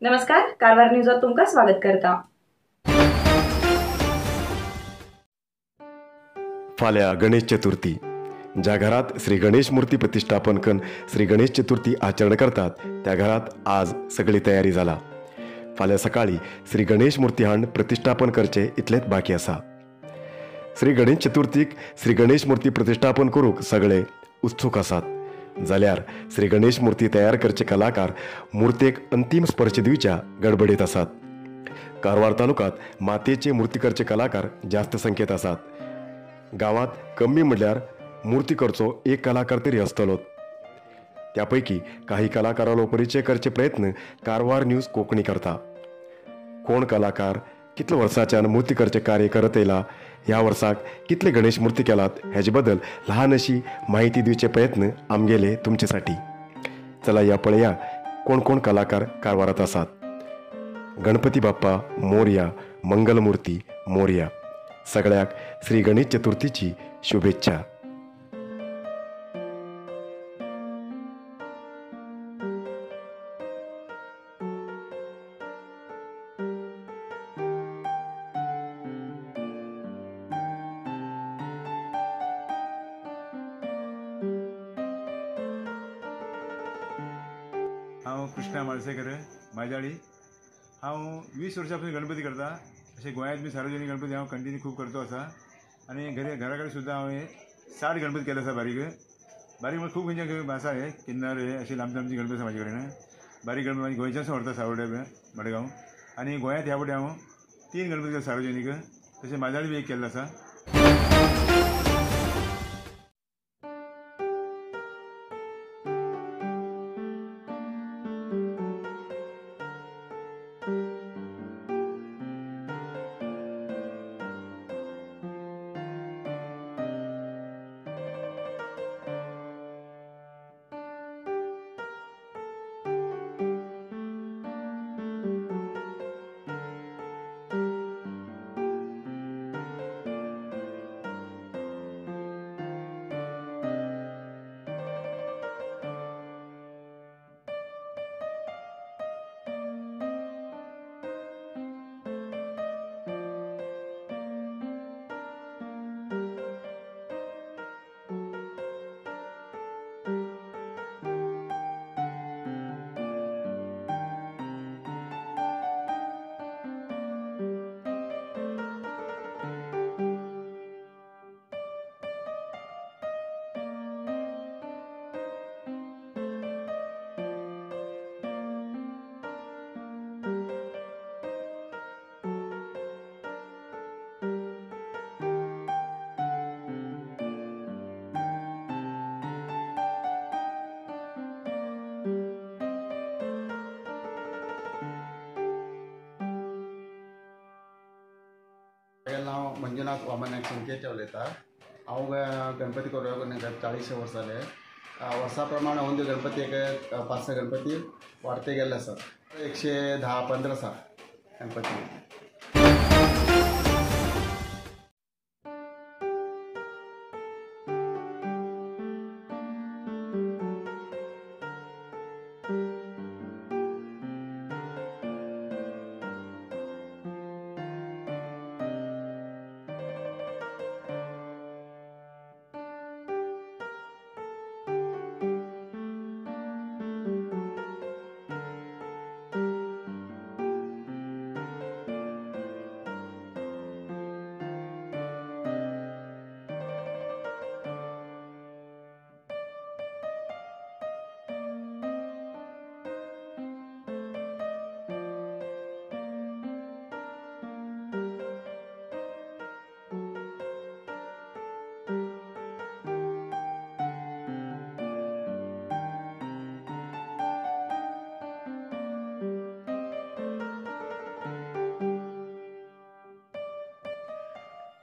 नमस्कार, कारवार न्यूजात तुमकां स्वागत करता। फाल्यां गणेश चतुर्थी। ज्या घरात श्री गणेश मूर्ती प्रतिष्ठापन करून श्री गणेश चतुर्थी आचरण करतात त्या घरात आज सगळी तयारी जाला। फाल्यां सकाळी श्री गणेश मूर्ती हाण प्रतिष्ठापन करचे इतलेच बाकी आसा। श्री गणेश चतुर्थीक श्री गणेश मूर्ती प्रतिष्ठापन करूक सगळे उत्सुक आसात, जाल्यार श्री गणेश मूर्ती तयार करचे कलाकार मूर्तेक अंतिम स्पर्श दिवच्या गडबडीत आसात। कारवार तालुक्यात मातयेचे मूर्ती करचे कलाकार जास्त संख्येत आसात। गावात कमी म्हळ्यार मूर्ती करचो एक कलाकार तरी आसतलो। त्यापैकी काही कलाकारांलो परिचय करचे प्रयत्न कारवार न्यूज कोंकणी करता। कोण कलाकार कितले वर्साच्यान मूर्ती करचे कार्य करत येयला, ह्या वर्साक कितले गणेश मूर्ती केलात हेजे बद्दल ल्हान अशी माहिती दिवचे प्रयत्न आमगेले तुमचे साठी। चला या पळया कोण कोण कलाकार कारवारात आसात। गणपती बाप्पा मोरया, मंगलमूर्ती मोरया। सगळ्याक श्री गणेश चतुर्थीची शुभेच्छा। हांव कृष्णा म्हाळसेकर माजाळी। हांव 20 वर्सां पासून गणपती करता। अशें गोंयांत बी सार्वजनीक गणपती हांव कंटिन्यू खूब करतो आसा आनी घरा कडेन सुद्दां हांवें 60 गणपती केले आसा। बारीक बारीक म्हणजे खूब खंयचे आसा, हे किन्नर हे अशे लांब लांबचे गणपती आसा म्हाजे कडेन। बारीक गणपती म्हाजे गोंयच्यान व्हरता सावडे मडगांव, आनी गोंयांत ह्या फावटी हांव 3 गणपती केले सार्वजनीक, तशें माजाळी बी एक केल्लो आसा। नांव मंजुनाथ वामन नायक संकेत उलयता। हांव गणपती करपाक 40 वर्सां जाले। वर्सा प्रमाण अंदू गणपती एक 5-6 गणपती वाडते गेल्ले आसात। 110-15 आसा गणपती।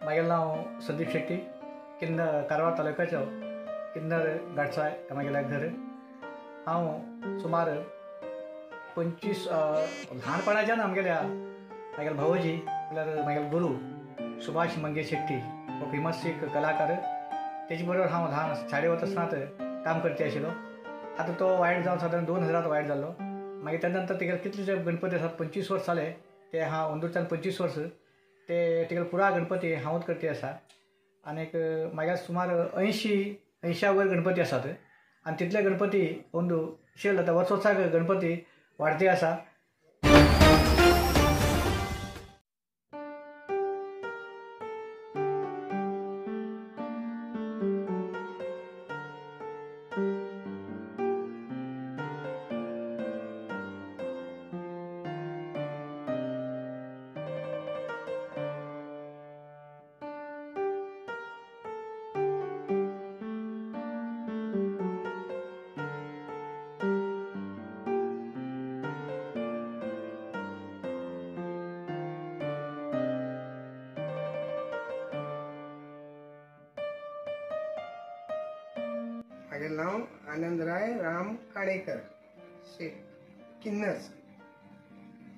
मागेलें नांव संदीप शेट्टी, किन्नर, कारवार तालुक्याचो किन्नर घाटसाय म्हागेलें घर। हांव सुमार 25 ल्हानपणाच्यान आमगेल्या म्हागेल्या भावोजी म्हळ्यार म्हागेलो गुरू सुभाष मंगेश शेट्टी हो फेमस एक कलाकार, तेजे बरोबर हांव ल्हान शाळेंत वता आसतना काम करचे आशिल्लो। आतां तो वायट जावन सादारण 2000 वायट जाल्लो। मागीर त्या नंतर तेगेले कितले जे गणपती आसात 25 वर्स जाले ते हांव अंदूच्यान 25 वर्स ते तेगेले पुराय गणपती हांवूच करती आसा. आनीक मागीर सुमार 80 वयर गणपती आसात आनी तितले गणपती अंदू शेल जाता, वर्स वर्साक गणपती वाडते आसा. म्हागेलें नांव आनंदराय राम काणेकर, शेट किन्नर्स.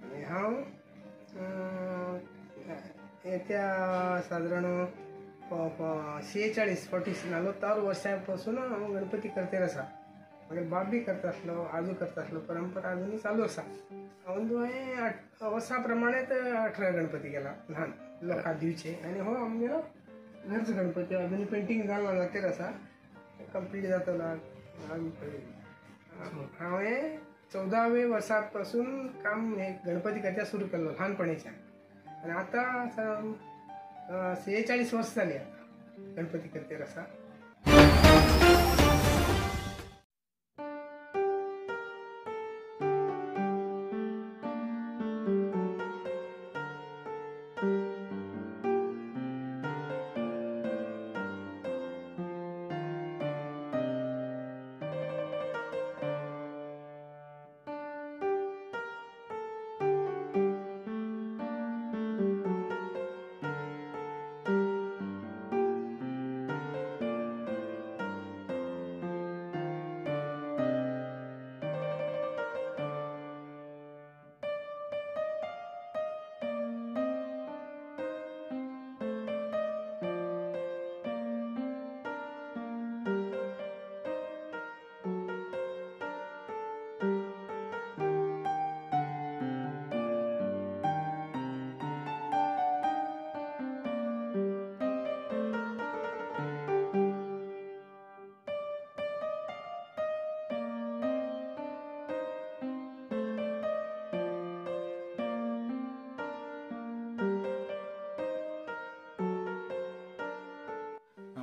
आनी हांव येत्या सादारण 46 नलवत्तार वर्सां पासून हांव गणपती करतेर आसा. म्हागेलो बाप बी करता आसलो, आजू करता आसलो, परंपरा आजुनूय चालू आसा. अंदू हांवें वर्सा प्रमाणे 18 गणपती केला ल्हान लोकांक दिवचे. आनी हो आमगेलो घरचो गणपती अजुनूय पेंटींग जालना, जातेर आसा, कंप्लीट जातलो. हांवें 14व्या वर्सा पासून काम हे गणपती करच्या सुरू केल्लो ल्हानपणीच्यान आनी आतां 46 वर्स जाली आतां गणपती करतेर आसा.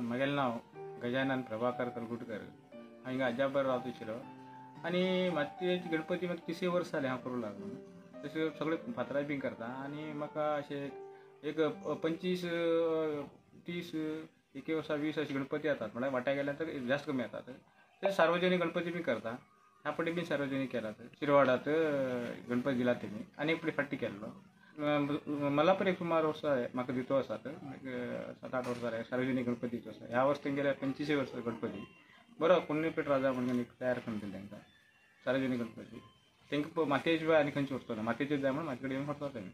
म्हगेलें नांव गजानन प्रभाकर कलगुटकर. हांव हिंगा अजाबर रावता आशिल्लो आनी मातयेचे गणपती म्हाका 30 वर्स जालें हांव करूंक लागलो. तशें सगळे फातरां बीन करता आनी म्हाका अशें एक 25 30 एके वर्सा 20 अशे गणपती येतात, म्हळ्यार वाट्याक गेल्यार तर जास्त कमी येतात. ते सार्वजनीक गणपती बी करता. ह्या फावटी बी सार्वजनीक केलात, शिरवाडात गणपती दिला तेमी आनी एक फावटी केल्लो. मला पण एक सुमार वर्सां म्हाका दितो आसात, 7-8 वर्सां जालें सार्वजनीक गणपती दितो आसा. ह्या वर्स तेंगेले 25 वर्सां गणपती बरो कुंडीपेठ राजा म्हणून तयार करून दिले तांकां सार्वजनीक गणपती. तांकां मातयेचे आनी खंयचे वचचो ना, मातयेचेच जाय म्हणून म्हाजे कडेन येवन व्हरता तेमी.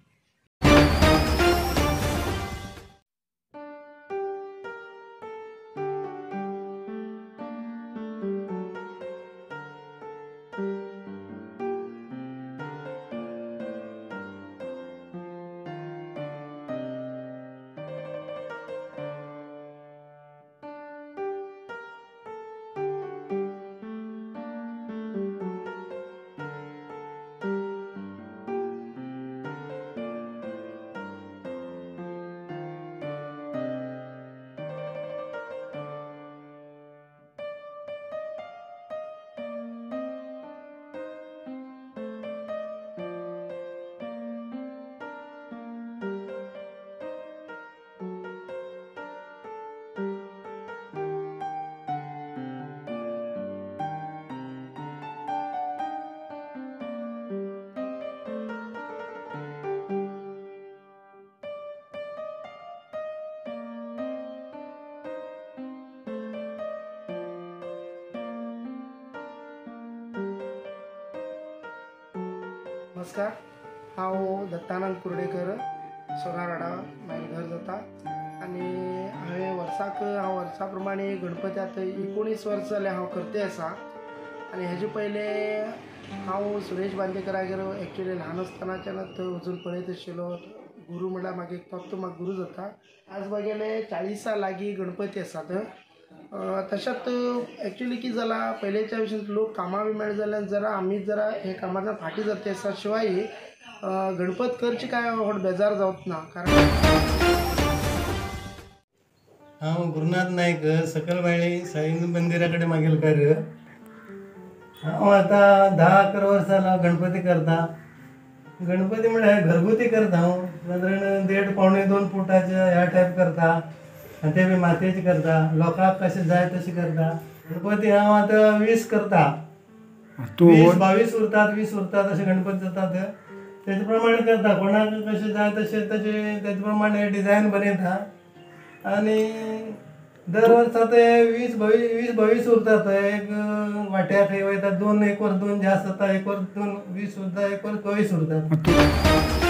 नमस्कार, हांव दत्तानंद कुर्डेकर, सोनारवाडा म्हाजें घर जाता आनी हांवें वर्साक हांव वर्सा प्रमाणे गणपती आतां 19 वर्सां जालें हांव करते आसा. आनी हेजे पयलें हांव सुरेश बांदेकरागेर एक्चुअली ल्हान आसतनाच्यान थंय वचून पळयत आशिल्लो. गुरू म्हणल्यार मागीर तोच म्हाका गुरू जाता. आज म्हागेले 40 लागीं गणपती आसात. तशेंच एक्चुअली कितें जालां, पयलींच्या भशेन लोक कामां बी मेळ जाल्यार जरा आमी जरा हे कामांतल्यान फाटीं जाता आसा. शिवाय गणपत करचे काय व्हड बेजार जावच ना. कारण हांव गुरुनाथ नायक, सकलबाळी साई मंदिरा कडेन मागील कार्य. हांव आतां 10-11 वर्सां जालां गणपती करता. गणपती म्हळ्यार घरगुती करता हांव, सादारण 1.5 पावणे 2 फुटाचे ह्या टायप करता आनी ते बी मातयेचे करता. लोकांक कशें जाय तशें करता. गणपती हांव आतां 20 करता, 20-22 उरतात, 20 उरतात अशें गणपती जातात. तेजे प्रमाणे करता, कोणाक कशें जाय तशें तेजे प्रमाणे डिजायन बनयता. आनी दर वर्सा ते 20-22 उरतात. एक वाट्याक खंय वयता 2, एक वर्स 2 जास्त जाता, एक वर्स 2 20 उरता, एक वर्स 22 उरतात.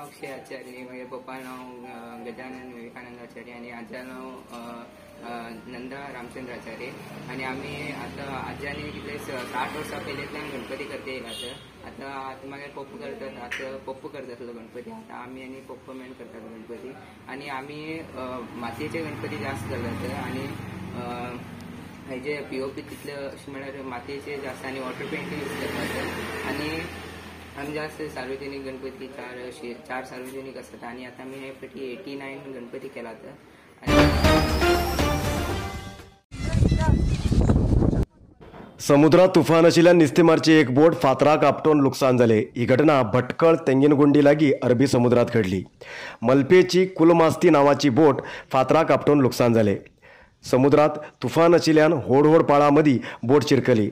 अक्षय आचार्य, मागीर पप्पा नांव गजानन विवेकानंद आचार्य आनी आज्या नांव नंदा रामचंद्र आचार्य. आनी आमी आतां आज्यानी कितले 60 वर्सां पयलींतल्यान गणपती करता येयलात. आतां आतां मागीर पप्पा करतात, आतां पप्पा करता आसलो गणपती, आतां आमी आनी पप्पा मेळून करतात गणपती. आनी आमी मातयेचे गणपती जास्त करतात आनी हेजे पीओपी तितले अशें म्हळ्यार मातयेचे जास्त आनी वॉटर पेंट यूज करतात. आनी आमी जास्त सार्वजनीक गणपती 4 सार्वजनीक आसतात आनी आतां आमी हे फावटी 89 गणपती केलात. समुद्रात तुफान आशिल्ल्यान नुस्तेमारची एक बोट फातराक आपटोवन लुकसाण जालें. ही घटना भटकळ तेंगिनगुंडी लागीं अरबी समुद्रात घडली. मलपेची कुलमास्ती नांवाची बोट फातराक आपटोवन लुकसाण जालें. समुद्रात तुफान आशिल्ल्यान व्हड व्हड पाळां मदीं बोट शिरकली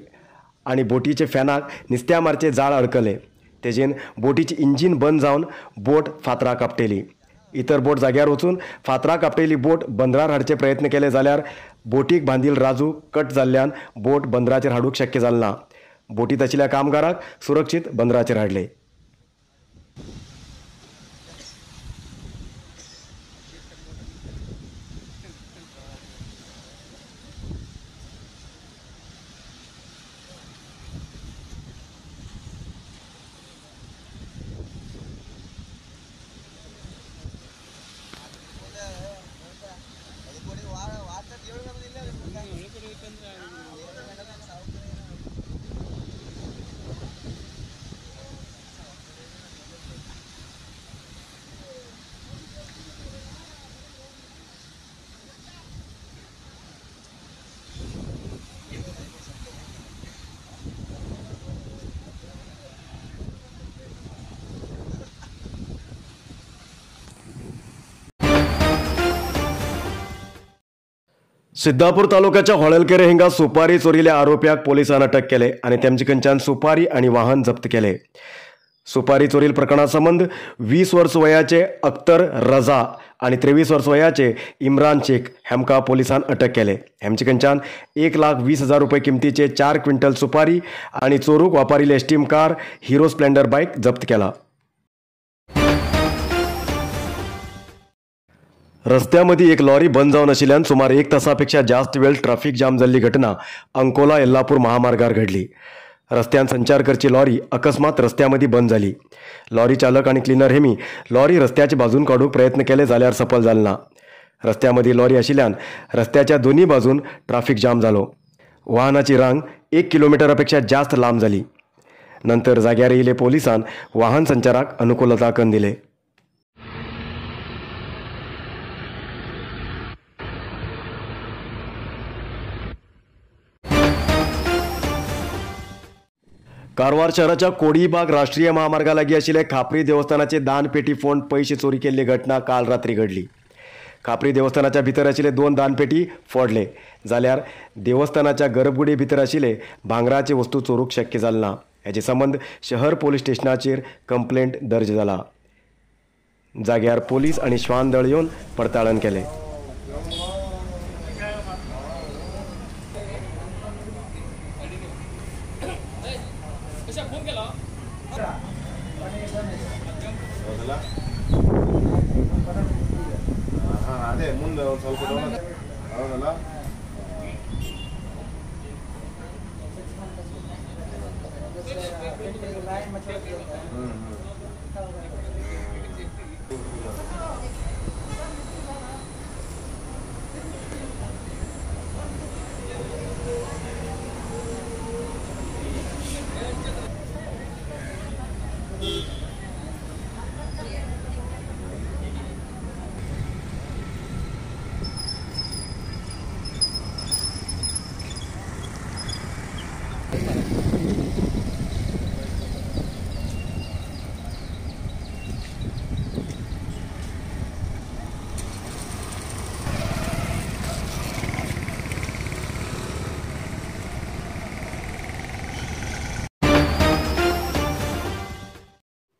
आनी बोटीचे फॅनाक नुस्त्या मारचें जाळ अडकलें. तेजेन बोटीची इंजीन बंद जावन बोट फातराक आपटेली. इतर बोट जाग्यार वचून फातराक आपटेली बोट बंदरार हाडचे प्रयत्न केले जाल्यार बोटीक बांदिल राजू कट जाल्ल्यान बोट बंदराचेर हाडूंक शक्य जालें ना. बोटींत आशिल्ल्या कामगाराक सुरक्षीत बंदराचेर हाडले. सिद्धापूर तालुक्याच्या होळलकेरे हिंगा सुपारी चोरील्या आरोप्याक पोलिसान अटक केले आनी तेमचे कडच्यान सुपारी आनी वाहन जप्त केले. सुपारी चोरील प्रकरणा संबंद 20 वर्स वयाचे अख्तर रजा आनी 23 वर्स वयाचे इम्रान शेख हेमका पोलिसान अटक केले. हेमचे कडच्यान 1,20,000 रुपये किमतीचे 4 क्विंटल सुपारी आनी चोरूक वापरिल्ले Esteem car, Hero Splendor bike जप्त केला. रस्त्यामध्ये एक लॉरी बंद जावन आशिल्ल्यान सुमार 1 तासापेक्षा जास्त वेळ ट्रॅफिक जाम जाल्ली घटना अंकोला येल्लापूर महामार्गार घडली. रस्त्यान संचार करची लॉरी अकस्मात रस्त्यामध्ये बंद जाली. लॉरी चालक आनी क्लिनर हेमी लॉरी रस्त्याचे बाजून काडूंक प्रयत्न केले जाल्यार सफल जाल ना. रस्त्यामध्ये लॉरी आशिल्ल्यान रस्त्याच्या दोन्ही बाजून ट्रॅफिक जाम जालो. वाहनाची रांग 1 किलोमीटरापेक्षा जास्त लांब जाली. नंतर जाग्यार येयले पोलिसान वाहन संचाराक अनुकूलता करून दिले. कारवार शहराच्या कोडीबाग राष्ट्रीय महामार्गा लागीं आशिल्ले खापरी देवस्थानाचे दानपेटी फोंड पयशे चोरी केल्ली घटना काल रात्री घडली. खापरी देवस्थानाच्या भितर आशिल्ले 2 दानपेटी फोडले जाल्यार देवस्थानाच्या गर्भगुडी भितर आशिल्ले भांगराचे वस्तू चोरूंक शक्य जालें ना. हेजे संबंद शहर पोलीस स्टेशनाचेर कंप्लेंट दर्ज जाला. जाग्यार पोलीस आनी श्वान दळ येवन पडताळण केलें.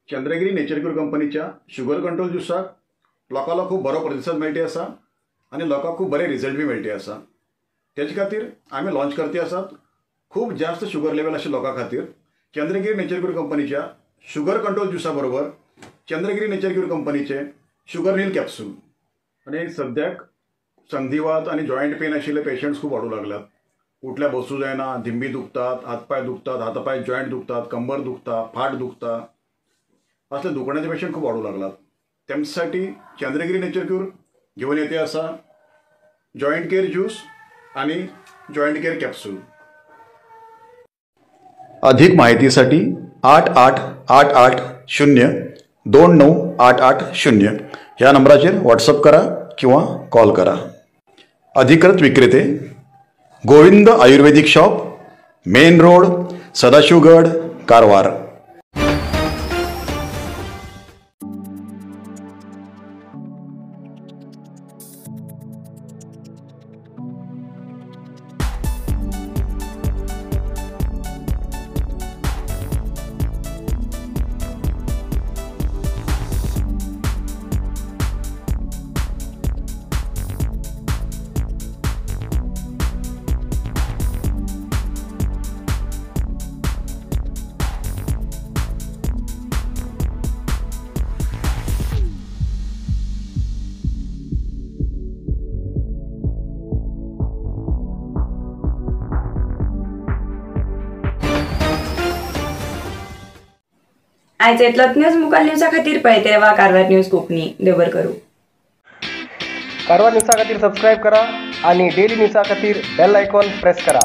चंद्रगिरी नेचर क्यूर कंपनीच्या शुगर कंट्रोल ज्युसाक लोकांलो खूब बरो प्रतिसाद मेळटी आसा आनी लोकांक खूब बरे रिजल्ट बी मेळटी आसा. तेजे खातीर आमी लॉन्च करते आसात खूब जास्त शुगर लेवल आशिल्ल्या लोकां खातीर चंद्रगिरी नेचर क्यूर कंपनीच्या शुगर कंट्रोल ज्युसा बरोबर चंद्रगिरी नेचर क्यूर कंपनीचे शुगर नील कॅप्सूल. आनी सद्याक संधिवात आनी जॉयंट पेन आशिल्ले पेशंट्स खूब वाडूंक लागल्यात. उठल्या बसूं जायना, धिंबी दुखतात, हातपांय दुखतात, हातपांय जॉयंट दुखतात, कंबर दुखता, फाट दुखता, असले दुखण्याचे पेशंट खूब वाडूंक लागलात. तेमच्यासाठी चंद्रगिरी नेचर क्यूर घेवन येते आसा जॉयंट केअर ज्यूस आणि जॉयंट केअर कॅप्सूल. अधिक माहितीसाठी 8 8 8 8 0 2 9 8 8 0 ह्या नंबराचेर व्हॉट्सअप करा किंवा कॉल करा. अधिकृत विक्रेते Govind Ayurvedic shop, main road, Sadashivgad, Karwar. आयज इतलोच न्यूज मुखार न्यूजा खातीर पळयत वा कारवार न्यूज कोंकणी. देव बरें करूं. कारवार न्यूजा खातीर सबस्क्रायब करा आणि डेली न्यूजा खातीर बेल आयकॉन प्रेस करा.